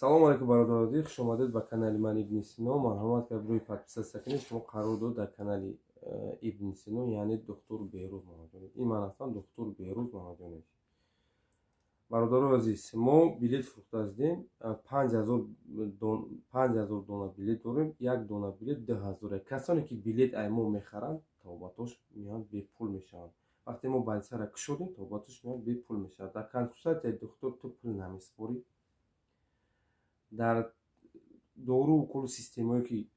Салому алейкум, бародароди, хушомадед ба канали ман, Ибни Сино. Марҳамат кард, рӯи подписаться кунед. Шумо қарор дод дар канали Ибни Сино, яъне духтур Беҳрӯз Муҳаммадҷонов. Ин ман ҳастам, духтур Беҳрӯз Муҳаммадҷонов. Бародарои азиз, мо билет фурӯхта ҳастем, 5000 дона билет дорем. Як дона билет 2000. Касоне ки билет ай мо мехаранд, табобатош меоянд, бепул мешаванд. Вақте мо больницара кушодем, табобатош меоянд, бепул мешавад. Дар консултатсияи духтур ту пул намесупорӣ, дар дору уколу системое ки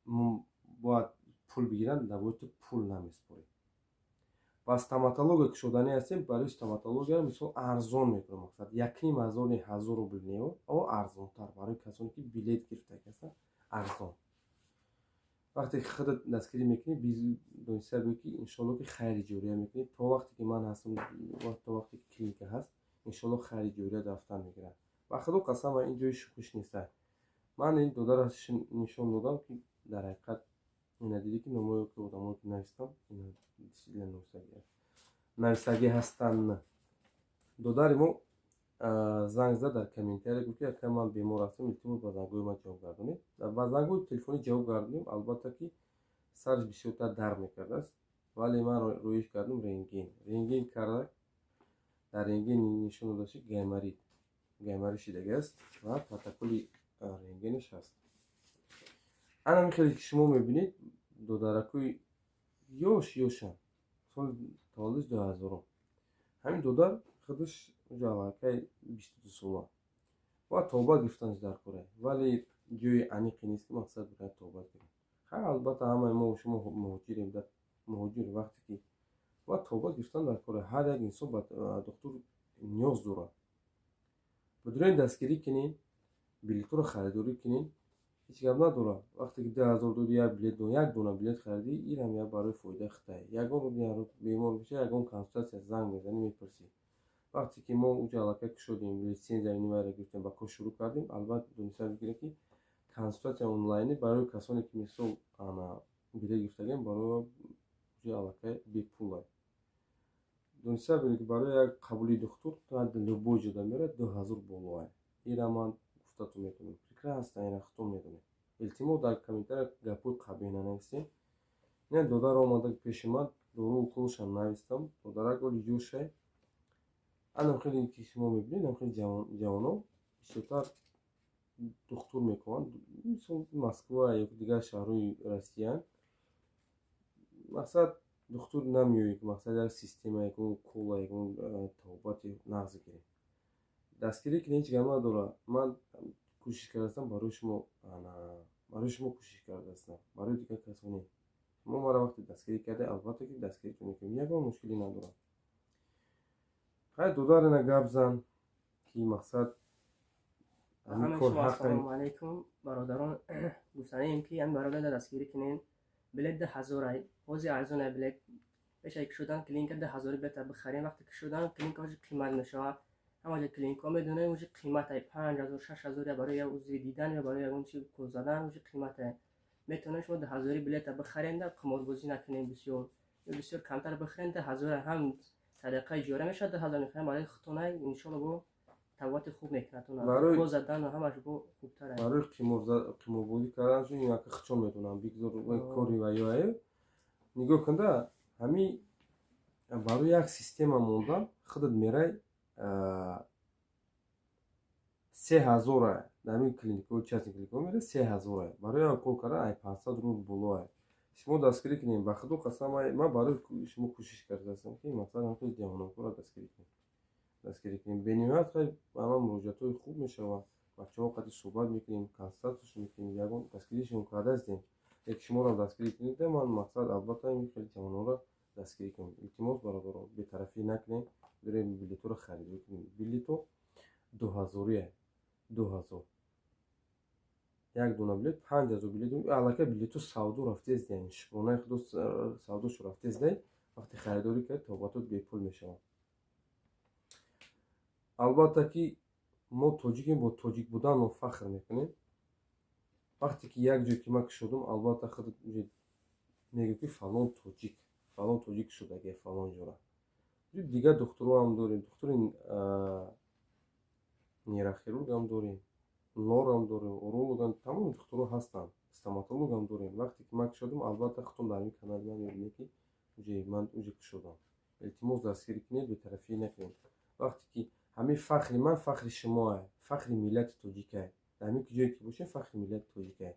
бояд пул бигиранд, набояд ту пул намесупорӣ. Ва стоматология кушоданӣ ҳастем. Барои стоматология, мисол, арзон мекунам, мақсад, 1500 не, 1000 рубл не, о арзонтар барои касоне ки билет гирифтагӣ ҳастанд, арзон. Вақте ки худат дастгирӣ мекунӣ, дониста бӯ, ки иншоалло ки хайри ҷория мекунӣ. То вақте ки ман ҳастам, то вақте ки клиника ҳаст, иншоалло хайри ҷория рафтан мегирад. Ба худо қасам, ин ҷои шӯхиш неста. Ман ин додарро нишон додам, ки дар ҳақиқат ина дидӣ, ки номое ки одамое ки навистам, навистагӣ ҳастанд. Додари мо занг зад, дар комментария гуфт, ки ака, ман бемор ҳастам, илтимос, ба зангҳои ман ҷавоб гардонед. Ба зангҳои телефонӣ ҷавоб гардонем, албатта ки сараш бисёртар дард мекардааст, вале ман рӯиш кардам рентген. Рентген карда, дар рентген нишон дода шуд, гайморит, гайморит шидагӣ аст ва протоколи рентгенаш ҳаст. Анами хеле ки шумо мебинед, додаракои ёш ёшанд, соли таваллудаш 2000-ум. Ҳамин додар худаш аллакай 22 сола бояд табобат гирифтанаш дар кора, вале ҷои аниқе нест, ки мақсад бояд табобат гирем. Ха, албатта, ҳамаи мо шумо муҳоҷирем. Муҳоҷир вақте ки бояд табобат гирифтан дар кора, ҳар як инсон ба духтур ниёз дорад. Бидурен, дастгирӣ кунед, билетҳоро харидорӣ кунед, ҳеҷ гап надорад. Вақте ки 2000 доди, як билет, як дона билет харидӣ, инам як барои фоидаи худае. Ягон рӯз бемор бишӣ, ягон консултатсия, занг мезанӣ, мепурсӣ. Вақте ки мо уҷа аллакай кушодем, литсензия инвайро гирифтем, ба кор шурӯъ кардем, албатта, дониста бигиред, ки консултатсия онлайнӣ барои касоне ки, мисол, билет гирифтагиам, барои уҷа аллакай бепулай. Дониста бигиред, ки барои як қабули духтур любой ҷода мерад, 2000 болоай. Ира ман гуфтатон метавонам, прекрасно ира худтон медонед. Илтимос, дар комментария гапҳои қабеҳ нанависем. Ина додар омада пеши ман, дору уколшам навистам. Додарак оли ҷӯшай. Анам хеле ки шумо мебинед, ам хеле ҷавонон бисёртар духтур мекунанд. Мисол, Москва ё дигар шаҳрҳои Россиян, мақсад, духтур намеояд, ки мақсад, як система, ягон укола, ягон табобати нағз гирем. Дастгирӣ кунед, ҳеҷ гап надорад. Ман кӯшиш кардаастам барои шумо, барои шумо кӯшиш кардаастам, барои дигар касоне. Шумо маро вақте дастгирӣ карда, албатта ки дастгиритон мекунем, ягон мушкилӣ надорам. Хай, додар, ина гап зан, ки мақсад. Ассалому алайкум, бародарон. Гуфтанием, ки ҳамин бародарда дастгирӣ кунем. Билет 2000 ай, ҳозир арзонай билет. Пеш ай кушодан клиника 2000-и билета бихарем. Вақте кушодан клиника, ҳозир қимат мешавад. Ҳама ҷо клиникаҳо медонем, уже қиматай, 5000, 6000 я барои як узви дидан ё барои ягон чи укол задан уже қиматай. Метавонем шумо 2000-и билета бихарем да қиморбозӣ накунем бисёр ё бисёр камтар бихарем. 2000 ҳам садақаи ҷория мешавад, 2000 мехарем барои худтонай, иншолло бо табобати хуб мекунад, укол задан ҳамаш бо хубтар. Барои қиморбозӣ карданашон яка хичон метавонам бигзор кори ва ё нигоҳ кунда. Ҳами барои як система мондан худат мерай, 3000-а дар ҳамин клиникаҳо, частный клиникаҳо мерай, 3000-а. Барои як укол кардан ай 500 рубл болоа. Шумо дастгирӣ кунем, ба худо қасам, ман барои шумо кӯшиш кардаастам, ки масалан ҳамхел ҷавононкорро дастгирӣ кунем, дастгирӣ кунем. Бениҳоят хай ба ман муроҷиатҳои хуб мешавад. Бачаҳо қади суҳбат мекунем, консултатсияшон мекунем, ягон дастгиришон кардаастем. Яке шуморо дастгирӣ кунед, ман мақсад, албатта, ин хеле ҷавононро дастгирӣ кунем. Илтимос, бародарон, бетарафӣ накунем, бирем, билетҳоро харидорӣ кунем. Билето 2000-ие, 2000 як дона билет, 5000 билет. Аллакай билетҳо савдо рафтест, яъне шукронаи худо, савдошо рафтест. Вақте харидорӣ кард, табобатот бепул мешавад. Албатта ки мо тоҷикем, бо тоҷик будан мо фахр мекунем. Вақте ки як ҷое ки ман кушодум, албатта, худат мегӯ, ки фалон тоҷик, фалон тоҷик шудаги фалон ҷора. Дигар духтуроам дорем, духтури Нейрохирургам дорем, лорам дорем, урологам, тамоми духтурҳо ҳастанд, стоматологам дорем. Вақте ки ман кушодам, албатта, худтон дар ин канали ман мебинед, ки уже ман уже кушодам. Илтимос, дастгирӣ кунед, бетарафӣ накунед. Вақте ки ҳамин фахри ман фахри шумоа, фахри миллати тоҷикае. Дар ҳамин ҷое ки бошем, фахри миллати тоҷикае.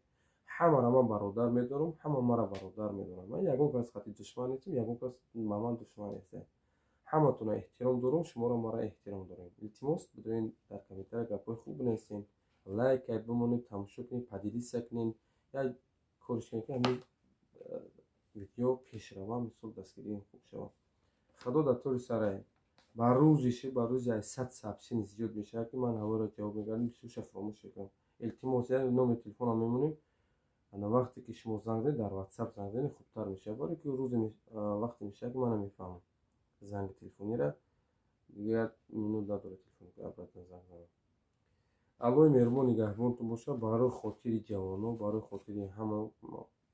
Ҳамаро ман бародар медорам, ҳама маро бародар медорам. Ман ягон кас хати душман нестам, ягон кас ба ман душман нест. Ҳаматонро эҳтиром дорам, шуморо мара эҳтиром дорем. Илтимос, бидонед, дар комментария гапҳои хуб бинависед, лайк бимонед, тамошо кунед, поделиться кунед, як кориш кунед, ки ҳамин видео пешрава, мисол, дастгирии хуб шавад. Худо дар тори сарае. Ба рӯзи, ба рӯзи ай 100 сообщение зиёд мешавад, ки ман ҳамаро ҷавоб мегардам, бисёрша фаромӯш мекунам. Илтимос, як номери телефонам мемонем. Ана вақте ки шумо занг занед, дар Ватсап занг занед, хубтар мешавад, барое ки рӯзе вақте мешавад, ки ман намефаҳмам занги телефонира, дигар минут надорад телефон, ки обратно занг занам. Аллоҳи меҳрубон нигаҳбонтон бошад. Барои хотири ҷавонон, барои хотири ҳама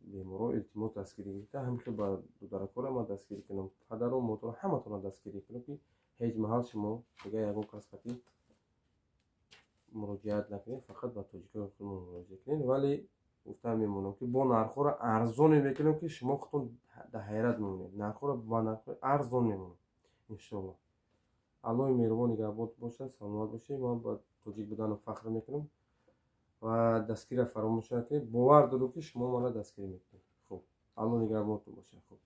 беморон, илтимос, дастгирӣ гирифта. Ҳамин хел ба дударакора ман дастгирӣ кунам, падару модаро, ҳаматонро дастгирӣ кунам, ки ҳеҷ маҳал шумо дигар ягон кас қати муроҷиат накунед, фақат ба тоҷикои худмон муроҷиат кунед. Вале гуфтан мемонам, ки бо нархҳоро арзоне мекунем, ки шумо худтон дар ҳайрат мемонед. Нархҳоро ба нархҳои арзон мемонам, иншоалло. Аллоҳи меҳрубон нигаҳбонтон бошад, саломат бошед. Ман ба тоҷик буданам фахр мекунам ва дастгирия фаромӯш накунед. Бовар дорам, ки шумо маро дастгирӣ мекунед. Хуб, Аллоҳ нигаҳбонтон бошад. Хуб.